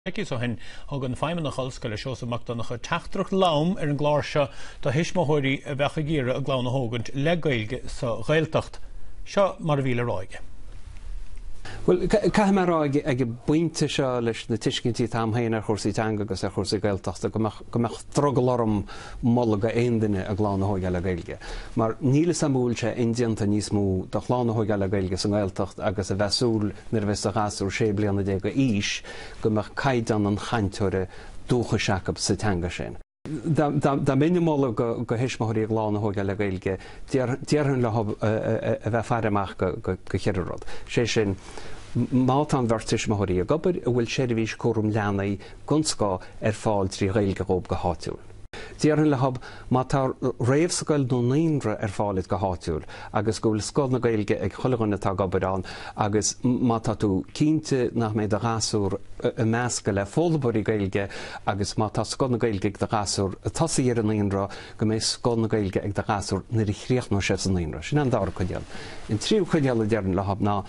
Coicís ó shin, thug an Feidhmeannach Ollscoile, Seosamh Mac Donncha, teachtaireacht lom ar an gclár seo do thuismitheoirí a bheadh ag iarraidh a gclann a thógaint le Gaeilge sa Ghaeltacht. Seo mar a bhí le rá aige. Bhuel, caithfidh mé a rá ag an bpointe seo leis na tuiscintí atá agam féin ar chúrsaí teanga agus ar chúrsaí Gaeltachta go mbeadh go mbeadh drogall orm moladh go aon duine a gclann a thóigeáil le Gaeilge. Mar níl 'fhios a'm an bhfuil sé indéanta níos mó do chlann a thóigeáil le Gaeilge sa nGaeltacht agus a bheith súil nuair a bheas do ghasúr sé bliana déag d'aois go mbeadh caighdeán an chainteora dúchais acu sa teanga sin. Dá mbeinn ag moladh go thuismitheoirí a gclann a thóigeáil le Gaeilge, déarfainn leo a bheith ag faire amach go cheithre rud. Sé sin, má tá an bheirt tuismitheoirí ag obair, an bhfuil seirbhís cúram leanaí den scoth ar fáil trí Ghaeilge dhóibh go háitiúil. Déarfainn leo má tá réamhscoil nó naíonra ar fáil duit go háitiúil agus go bhfuil scoth na Gaeilge ag chuile dhuine atá ag obair ann agus má tá tú cinnte nach mbeidh do ghasúr ag meascadh le foghlaimeoirí Gaeilge agus má tá scoth na Gaeilge ag do ghasúr ag tosaí ar an naíonra go mbeidh scoth na Gaeilge ag do ghasúr nuair a chríochnóidh sé sa naíonra. Sin an dara coinníoll. An tríú coinníoll a déarfainn leo ná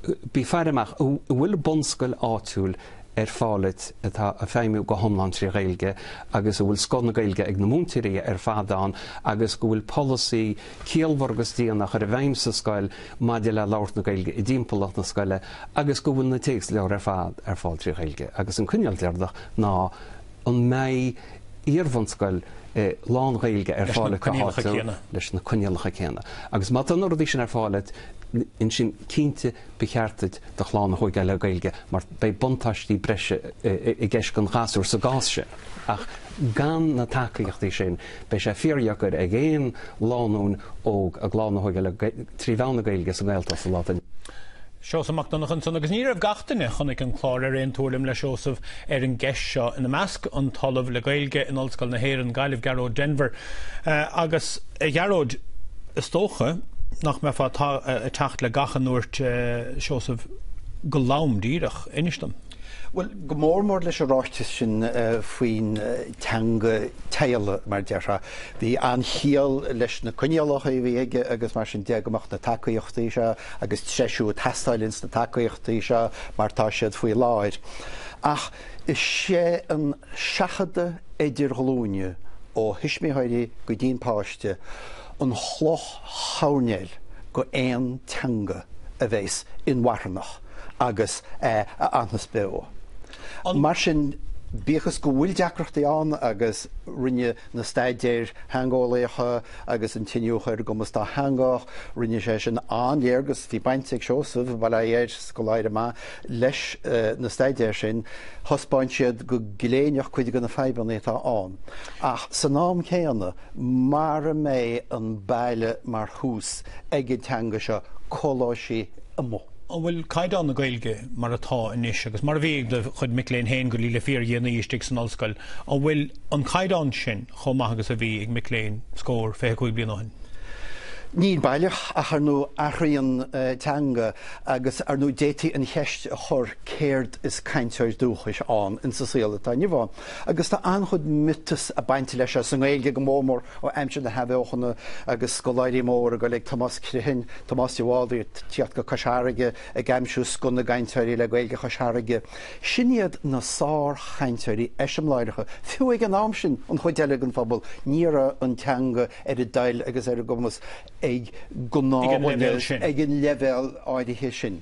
bí ag faire amach an bhfuil bunscoil áitiúil ar fáil duit atá ag feidhmiú go hiomlán trí Ghaeilge agus a bhfuil scoth na Gaeilge ag na múinteoirí ar fad ann agus go bhfuil polasaí ciallmhar agus dian á chur i bhfeidhm sa scoil maidir le labhairt na Gaeilge i dtimpeallacht na scoile agus go bhfuil na téacsleabhair ar fad ar fáil trí Ghaeilge. Agus an coinníoll deireanach ná an mbeidh iarbhunscoil lán-Ghaeilge ar fáil duit go háitiúil leis na coinníollacha céanna. Agus má tá na rudaí sin ar fáil duit, ansin cinnte Ba cheart duit do chlann a thóigeáil le Gaeilge mar beidh buntáistí breise i gceist don ghasúr sa gcás sin. Ach gan na tacaíochtaí sin beidh sé fíordheacair ag aon lánúin óg a gclann a thóigeáil trí mheán na Gaeilge sa nGaeltacht sa lá atá inniu. Seosamh Mac Donncha ansan agus ní raibh gach duine a chonaic an clár ar aon tuairim le Seosamh ar an gceist seo, ina measc an tOllamh le Gaeilge in Ollscoil na hÉireann, Gaillimh, Gearóid Denvir. Agus, a Ghearóid, is dócha nach mbeifeá ag teacht le gach a ndúirt Seosamh go lom díreach. Inis dom. Bhuel, go mór mór leis an ráiteas sin faoin teanga teaghlaigh, mar a déarfá. Bhí an-chiall leis na coinníollacha a bhí aige agus mar sin de, go mbeadh na tacaíochtaí seo agus treisiú ag teastáil ins na tacaíochtaí seo mar tá siad faoi láthair. Ach is é an seachadadh idirghlúine ó thuismitheoirí go dtí'n páiste an chloch choirnéil go aon teanga a bheas inmharthanach agus a fhanfas beo. Mar sin, bíodh is go bhfuil deacrachtaí ann agus rinne na staidéir theangeolaíocha agus an t-iniúchadh ar an gcumas dátheangach, rinne sé sin an-léargas, bhí baint ag Seosamh, bail ó Dhia air, scoláire maith, leis na staidéir sin, thaispeáin siad go gléineach cuid de na fadhbanna atá ann. Ach san am céanna, mara mbeidh an baile mar thús ag an teanga seo, codlóidh sí amuigh. An bhfuil caighdeán na Gaeilge mar atá anois, agus mar a bhí ag do chuid mic léinn féin go dtí le fíordhéanaí istigh san ollscoil, an bhfuil an caighdeán sin chomh maith agus a bhí ag mic léinn scór, 25 bliain ó shin? Níl baileach, ach ar ndóigh athraíonn teanga agus ar ndóigh d'fhéadfaí an cheist a chur céard is cainteoir dúchais ann insa saol atá inniu ann. Agus tá an-chuid miotas ag baint leis seo, sa nGaeilge go mór mór ó aimsir na hAthbheochana agus scoláirí móra ag dul ag Tomás Criomhthain, Tomás de Bhaldraithe ag tíocht go Cois Fharraige ag aimsiú scoth na gcainteoirí le Gaeilge Chois Fharraige. Sin iad na sárchainteoirí eiseamláireacha, fiú ag an am sin, an chuid eile den phobal, ní raibh an teanga ar a dtoil agus ar a gcumas ag gnáthdhuine ag an leibhéal áirithe sin.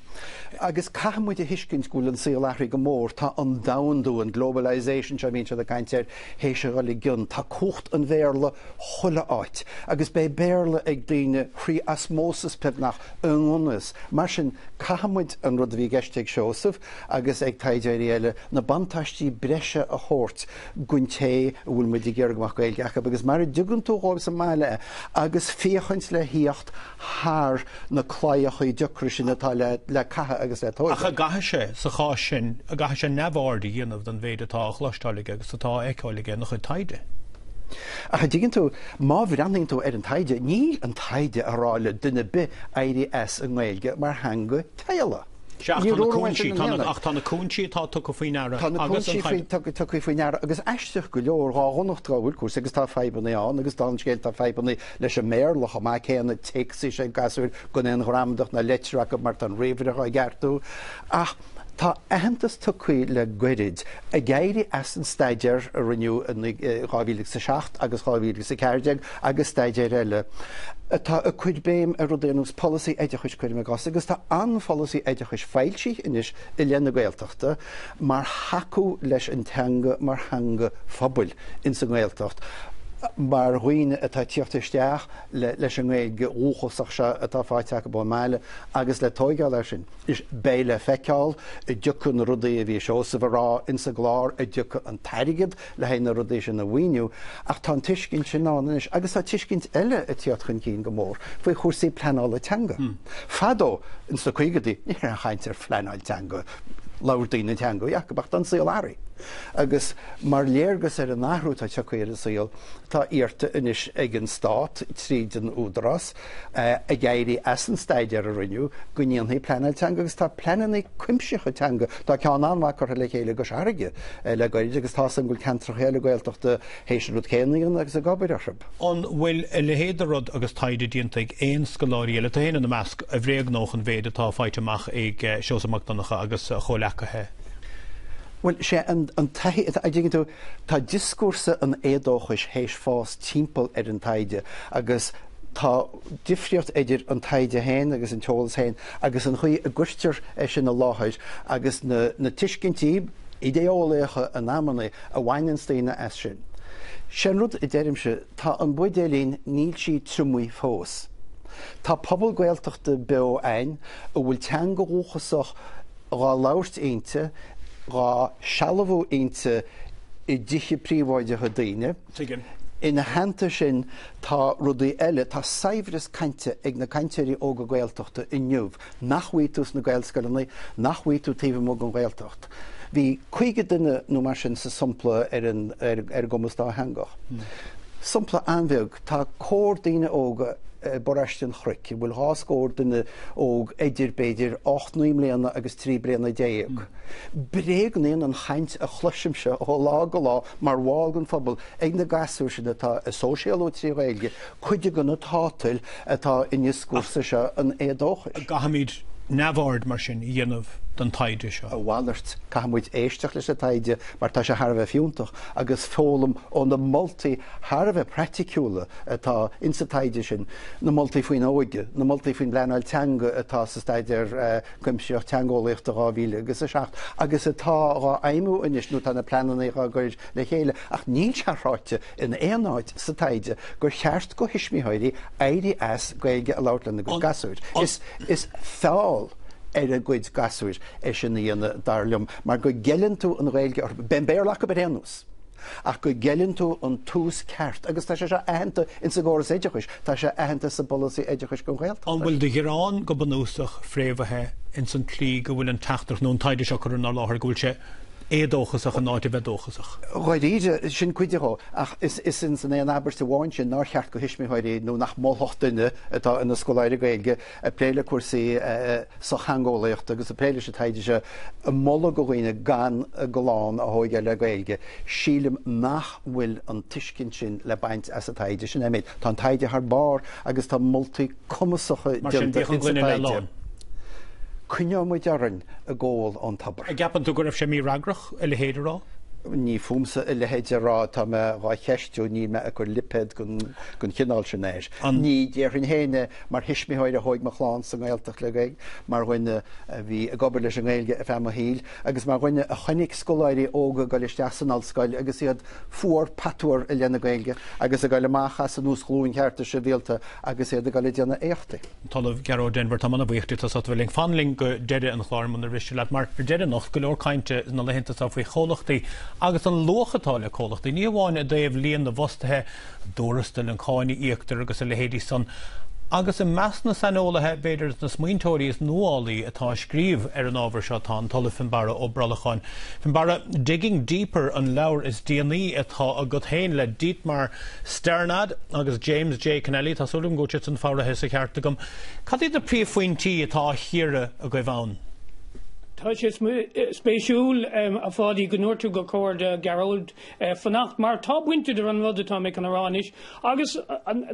Agus caithfidh muid a thuiscint go bhfuil an saol athraithe go mór. Tá an domhandú, an globalisation seo a bhíonn siad ag caint air, théis a dhul i gcion. Tá cumhacht an Bhéarla chuile áit. Agus beidh Béarla ag daoine thrí osmosis beagnach i ngan fhios. Mar sin, caithfidh muid an rud a bhí i gceist ag Seosamh agus ag taighdeoirí eile, na buntáistí breise a thabhairt gon té a bhfuil muid ag iarraidh go mbeadh Gaeilge acu agus mar a dtugann tú dhóibh sa mbaile é agus féachaint le thíocht thar na claíochaí deacra sin atá le le caitheamh agus le tógáil. Ach an gcaithfidh sé, sa chás sin, an gcaithfidh sé neamhaird a dhéanamh den mhéid atá á chloisteáil aige agus atá á fheiceáil aige ina chuid taighde? Ach an dtuigeann tú, má bhreathnaíonn tú ar an taighde, níl an taighde ag rá le duine ar bith éirí as an nGaeilge mar theanga teaghlaigh. Sea, ach tá na cúinsí, tá na, ach tá na cúinsí atá tugtha faoi ndeara Tá na agus an cúinsí faoi, tugtha faoi ndeara agus aisteach go leor, dhá dhonacht dá bhfuil cúrsaí agus tá fadhbanna ann agus dála an scéil tá fadhbanna leis an mBéarla chomh maith céanna, téacsaí ag gasúir gan aon ghramadach ná litriú acu mar tá an ríomhaire á gceartú. Ach Tá aitheantas tugtha le goirid, ag éirí as an staidéar a rinneadh in 2007 agus 2014 agus staidéir eile, atá ag cur béim ar rudaí ar nós polasaí oideachais, cuirim i gcás, agus tá an-pholasaí oideachais foilsithe anois i leith na Gaeltachta mar thacú leis an teanga mar theanga phobail ins an nGaeltacht, mar dhaoine atá ag tíocht isteach leis an nGaeilge dhúchasach seo atá faighte acu ón mbaile agus le tóigeáil air sin. Anois, beidh le feiceáil an dtiocfaidh na rudaí a bhí Seosamh a rá insa gclár, an dtiocfaidh an t-airgead le haghaidh na rudaí sin a mhaoiniú, ach tá an tuiscint sin ann anois agus tá tuiscint eile ag tíocht chun cinn go mór faoi chúrsaí pleanála teanga. Fadó, ins na caogaidí, ní raibh aon chaint ar phleanáil teanga, labhair daoine an teanga a bhí acu, ach tá an saol athraithe agus mar léargas ar an athrú atá tioctha ar an saol, tá iarrta anois ag an Stát, tríd an Údarás, ag éirí as an staidéar a rinneadh, go ndéanfaí pleanáil teanga agus tá pleananna cuimsitheacha teanga, tá ceann an-mhaith curtha le chéile i gCois Fharraige le gairid agus tá's agam go bhfuil ceantracha eile Gaeltachta théis an rud céanna a dhéanamh agus ag obair orthu. An bhfuil a leithéid de rud agus taighde déanta ag aon scoláirí eile, tú féin ina measc, a bhréagnódh an mhéid atá faighte amach ag Seosamh Mac Donncha agus a chomhleacaithe? Bhuel, sé an taithí atá, an dtuigeann tú, tá dioscúrsa an éadóchais théis fás timpeall ar an taighde agus tá difríocht idir an taighde féin agus an t-eolas féin agus an chaoi a gcuirtear é sin i láthair agus na na tuiscintí idé-eolaíocha in amannaí a bhaineanns daoine as sin. Sé an rud a deirimse, tá an buidéilín, níl sí triomaithe fós. Tá pobal Gaeltachta beo a'inn a bhfuil teanga dhúchasach dhá labhairt inti, dhá sealbhú inti i dtithe príobháideacha daoine. Tuigim. Ina theannta sin, tá rudaí eile, tá saibhreas cainte ag na cainteoirí óga Gaeltachta inniu nach bhfaighidh tú sna Gaelscoileanna, nach bhfaighidh tú taobh amuigh den Ghaeltacht. Bhí 50 duine nó mar sin sa sampla ar an ar an gcumas dátheangach. Sampla an-bheag, tá cór daoine óga i bparóiste an Chnoic, a bhfuil dhá scór duine óg idir, b'fhéidir, 8, 9 mbliana agus 13 bliana. Bréagnaíonn an chaint a chloisimse ó lá go lá mar bhall den phobal ag na gasúir sin atá ag sóisialú trí Ghaeilge cuid de na tátail atá i ndioscúrsa seo an éadóchais. An gcaithfimid neamhaird mar sin a dhéanamh den taighde seo? A mhalairt, caithfidh muid éisteacht leis an taighde mar tá sé thar a bheith fiúntach agus foghlaim ó na moltaí thar a bheith praiticiúla atá insa taighde sin, na moltaí faoin óige, na moltaí faoin bpleanáil teanga atá sa staidéar cuimsitheach teangeolaíochta 2007 agus atá dhá fheidhmiú anois nó tá na pleananna dhá gcur le chéile ach níl sé ráite in aon áit sa taighde gur cheart go thuismitheoirí éirí as Gaeilge a labhairt lena gcuid gasúir. Is is feall ar a gcuid gasúir é sin a dhéanamh dar liom mar go gceileann tú an Ghaeilge orthu. Beidh an Béarla acu ar aon nós. ach go gceileann tú an tús ceart, agus tá sé seo aitheanta ins an gcóras oideachais, tá sé aitheanta sa bpolasaí oideachais don Ghaeltacht. An bhfuil do ghearán go bunúsach fréamhaithe ins an tslí go bhfuil an teachtaireacht nó an taighde seo curtha inár láthair, go bhfuil sé éadóchasach in áit a bheith dóchasach? Dháiríre, sin cuid de, ach is ins an aon abairt amháin sin nár cheart go thuismitheoirí nó nach molfadh duine atá ina scoláire Gaeilge ag plé le cúrsaí sochtheangeolaíochta agus ag plé leis an taighde seo, ag moladh go dhaoine gan a gclann a thóigeáil le Gaeilge. Sílim nach bhfuil an tuiscint sin le baint as an taighde. Sin é an méid. Tá an taighde thar barr agus tá moltaí cumasacha Mar sin, déanta bíodh an insa gloine leath taighde. lán. Coinneoidh muid orainn ag ól ón tobar. An gceapann tú go raibh sé mífhreagrach a leithéid a rá? Ní fúmsa a leithéid a rá, tá mé dhá cheistiú, níl mé ag cur lipéad den chineál sin air. Ní déarfainn féin é mar thuismitheoir a thóig mo chlann sa nGaeltacht le Gaeilge, mar dhuine a bhí ag obair leis an nGaeilge ar feadh mo shaoil, agus mar dhuine a chonaic scoláirí óga ag dul isteach san ollscoil agus iad fuar patuar i leith na Gaeilge agus ag dul amach as an uasghlúin chearta sibhialta agus iad ag dul ag déanamh éachtaí. tOllamh Gearóid Denvir, tá mé an-bhuíoch díot as ucht a bheith linn. Fan linn go deireadh an chláir munar mhiste leat, mar ar deireadh anocht, go leor cainte sna laethanta seo faoi chomhlachtaí agus an luach atá le comhlachtaí, ní hamháin i dtaobh líon na bhfostaithe, a dtuarastail, an cáin a íoctar agus a leithéidí san. Agus i measc na saineolaithe, b'fhéidir, is na smaointeoirí is nuálaí atá ag scríobh ar an ábhar seo tá an tOllamh Fionnbarra Ó Brolcháin. Fionnbarra, Digging Deeper an leabhar is déanaí atá agat féin le Dietmar Sternad agus James J. Kennelly, tá súil agam go bhfuil siad san foghraithe sa cheart agam. Cad iad na príomhphointí atá á chíoradh agaibh ann? Tá sé spéisiúil, a Pháidí, go ndúirt tú gur chóir do Ghearóid fanacht, mar tá baint idir an rud atá mé chun a rá anois agus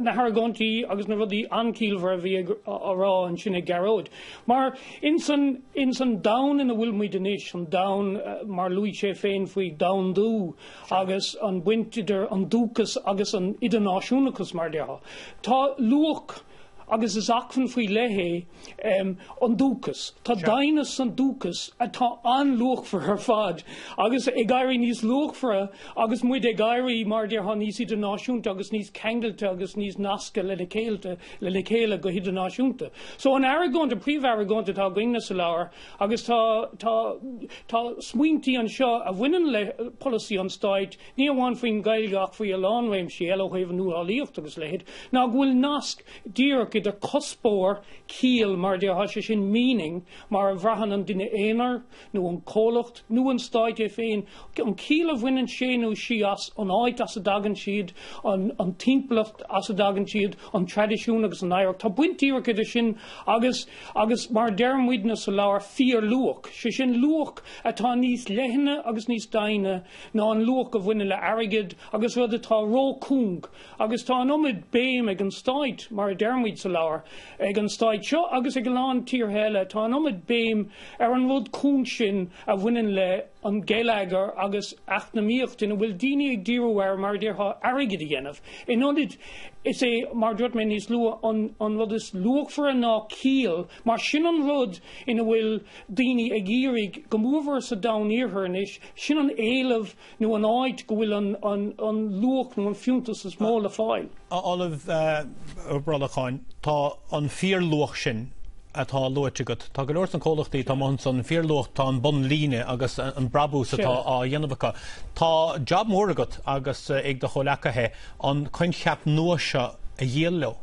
na hargóintí agus na rudaí an-chiallmhara a bhí á rá ansin ag Gearóid. Mar ins an, ins an domhan ina bhfuil muid anois, an domhan, mar luaigh sé féin faoi domhandú agus an baint idir an dúchas agus an idirnáisiúnachas, mar a déarfá, tá luach agus is acmhainn faoi leith é an dúchas. Tá doimhneas san dúchas atá an-luachmhar ar fad agus ag éirí níos luachmhaire agus muid ag éirí, mar a déarfá, níos idirnáisiúnta agus níos ceangailte agus níos nasctha lena chéile, lena chéile go hidirnáisiúnta. So an argóint, an príomh-argóint atá againne sa leabhar agus tá, tá, tá smaointí anseo a bhaineann le polasaí an stáit, ní amháin faoin Ghaeilge ach faoi a lán réimsí eile ó thaobh an nuálaíocht agus a leithéid, ná go bhfuil nasc díreach idir cuspóir, ciall, mar a déarfá, sé sin meaning, mar a bhraitheann an duine aonair nó an comhlacht nó an stát é féin, an chiall a bhaineann sé nó sí as an áit as a dtagann siad, an timpeallacht as a dtagann siad, an traidisiún agus an oidhreacht. Tá baint díreach idir sin agus, agus mar a deir muidne sa leabhar, fíorluach, sé sin luach atá níos leithne agus níos doimhne ná an luach a bhaineann le airgead agus rud atá ró-chúng agus tá an iomad béim ag an stáit, mar a deir muid sa leabhar, ag an stáit seo agus ag a lán tíortha eile, tá an iomad béim ar an rud cúng sin a bhaineann le an geilleagar agus eacnamaíocht ina bhfuil daoine ag díriú ar, mar a déarfá, airgead a dhéanamh. In ionad, is é, mar a dúirt mé níos luath, an an rud is luachmhaire ná ciall, mar sin an rud ina bhfuil daoine ag iarraidh, go mórmhór sa domhan iarthair anois, Sin an éileamh nó an áit go bhfuil an luach nó an fiúntas is mó le fáil. A Ollamh Ó Brolcháin, tá an fíorluach sin atá luaite agat, tá go leor sna comhlachtaí atá amuigh ansan, an fíorluach, tá an bunlíne agus an brabús atá á dhéanamh acu. Tá jab mór agat agus ag do chomhleacaithe an coincheap nua seo a dhíol leo.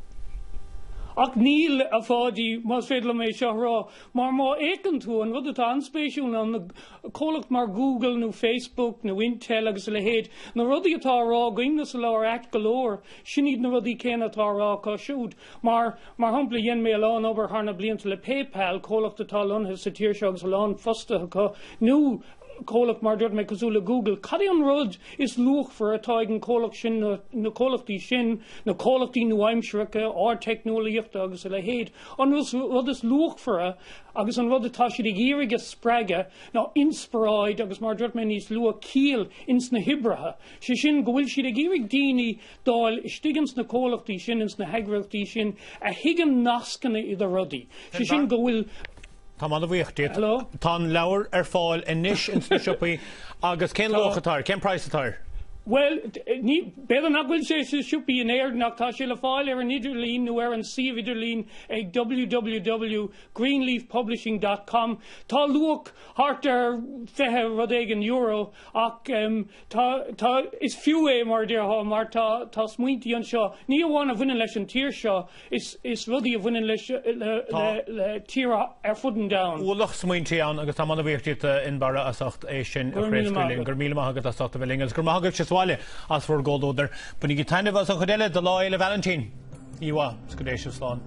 Ach níl, a Pháidí, más féidir liom é seo a rá, mar má fhéachann tú, an rud atá an-spéisiúil ná na comhlacht mar Google nó Facebook nó Intel agus a leithéid, na rudaí atá á rá againne sa leabhar ait go leor, sin iad na rudaí céanna atá á rá acu siúd. Mar, mar shampla, dhein mé a lán obair thar na blianta le PayPal, comhlacht atá lonnaithe sa tír seo agus a lán fostaithe acu, nó comhlacht, mar a dúirt mé, cosúil le Google. Cad é an rud is luachmhaire atá ag an comhlacht sin, na, na comhlachtaí sin, na comhlachtaí nua-aimseartha, ardteicneolaíochta agus a leithéid? An rud is luachmhaire agus an rud atá siad ag iarraidh a spreagadh ná inspioráid agus, mar a dúirt mé níos luath, ciall ins na hoibrithe. Sé sin, go bhfuil siad ag iarraidh daoine d'fháil istigh ins na comhlachtaí sin, ins na heagraíochtaí sin, a thuigeann nascanna idir rudaí. Sé sin, go bhfuil. Táim an-bhuíoch díot. Tá an leabhar ar fáil anois ins na siopaí agus cén luach atá air? Cén praghas atá air? Bhuel, ní, b'fhéidir nach bhfuil sé sna siopaí in Éirinn ach tá sé le fáil ar an idirlíon nó ar an suíomh idirlín ag www greenleafpublishing dot com. Tá luach thart ar 20 rud éigin euro ach tá, tá, is fiú é mar a déarfá mar tá, tá smaointí anseo, ní amháin a bhaineann leis an tír seo, is, is rudaí a bhaineann leis, le, le, le tíortha ar fud an domhain. Ualach smaointí ann agus táim an-bhuíoch díot a Fhionnbarra as ucht é sin a chraobhscaoileadh linn. Go raibh míle maith agat as ucht a bheith linn agus go raibh maith agaibhse sa bhaile as bhur gcomhluadar. Bainigí taitneamh as an chuid eile de Lá Fhéile Vailintín. Oíche mhaith, is go dté sibh slán.